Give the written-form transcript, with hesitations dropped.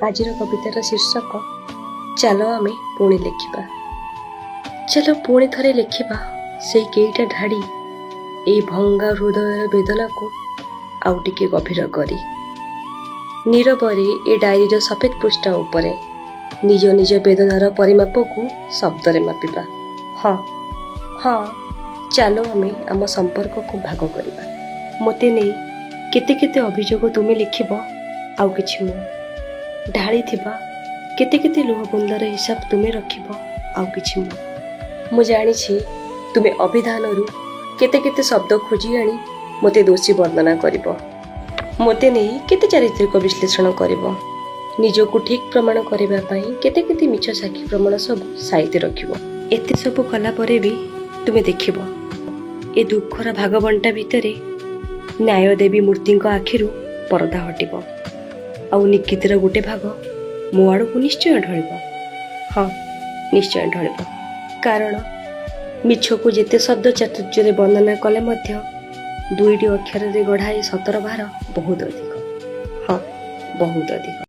ଆଜିର କବିତାର ଶୀର୍ଷକ ଚାଲ ଆମେ ପୁଣି ଲେଖିବା। ଚାଲ ପୁଣି ଥରେ ଲେଖିବା ସେଇ କେଇଟା ଧାଡ଼ି, ଏଇ ଭଙ୍ଗା ହୃଦୟର ବେଦନାକୁ ଆଉ ଟିକେ ଗଭୀର କରି। ନୀରବରେ ଏ ଡାଏରୀର ସଫେଦ ପୃଷ୍ଠା ଉପରେ ନିଜ ନିଜ ବେଦନାର ପରିମାପକୁ ଶବ୍ଦରେ ମାପିବା। ହଁ, ଚାଲ ଆମେ ଆମ ସମ୍ପର୍କକୁ ଭାଗ କରିବା। ମୋତେ ନେଇ କେତେ କେତେ ଅଭିଯୋଗ ତୁମେ ଲେଖିବ, ଆଉ କିଛି ମୁଁ। ଢାଳିଥିବା କେତେ କେତେ ଲୁହ ବୁନ୍ଦାର ହିସାବ ତୁମେ ରଖିବ, ଆଉ କିଛି ମୁଁ। ମୁଁ ଜାଣିଛି, ତୁମେ ଅଭିଧାନରୁ କେତେ କେତେ ଶବ୍ଦ ଖୋଜି ଆଣି ମୋତେ ଦୋଷୀ ବର୍ଣ୍ଣନା କରିବ। ମୋତେ ନେଇ କେତେ ଚାରିତ୍ରିକ ବିଶ୍ଳେଷଣ କରିବ। ନିଜକୁ ଠିକ୍ ପ୍ରମାଣ କରିବା ପାଇଁ କେତେ କେତେ ମିଛ ସାକ୍ଷୀ ପ୍ରମାଣ ସବୁ ସାଇତି ରଖିବ। ଏତେ ସବୁ କଲା ପରେ ବି ତୁମେ ଦେଖିବ, ଏ ଦୁଃଖର ଭାଗବଣ୍ଟା ଭିତରେ ନ୍ୟାୟ ଦେବୀ ମୂର୍ତ୍ତିଙ୍କ ଆଖିରୁ ପରଦା ହଟିବ ଆଉ ନିକିତିର ଗୋଟେ ଭାଗ ମୋ ଆଡ଼କୁ ନିଶ୍ଚୟ ଢଳିବ। ହଁ, ନିଶ୍ଚୟ ଢଳିବ। କାରଣ ମିଛକୁ ଯେତେ ଶବ୍ଦ ଚାତୁର୍ଯ୍ୟରେ ବର୍ଣ୍ଣନା କଲେ ମଧ୍ୟ ଦୁଇଟି ଅକ୍ଷରରେ ଗଢ଼ା ଏ ସତର ଭାର ବହୁତ ଅଧିକ। ହଁ, ବହୁତ ଅଧିକ।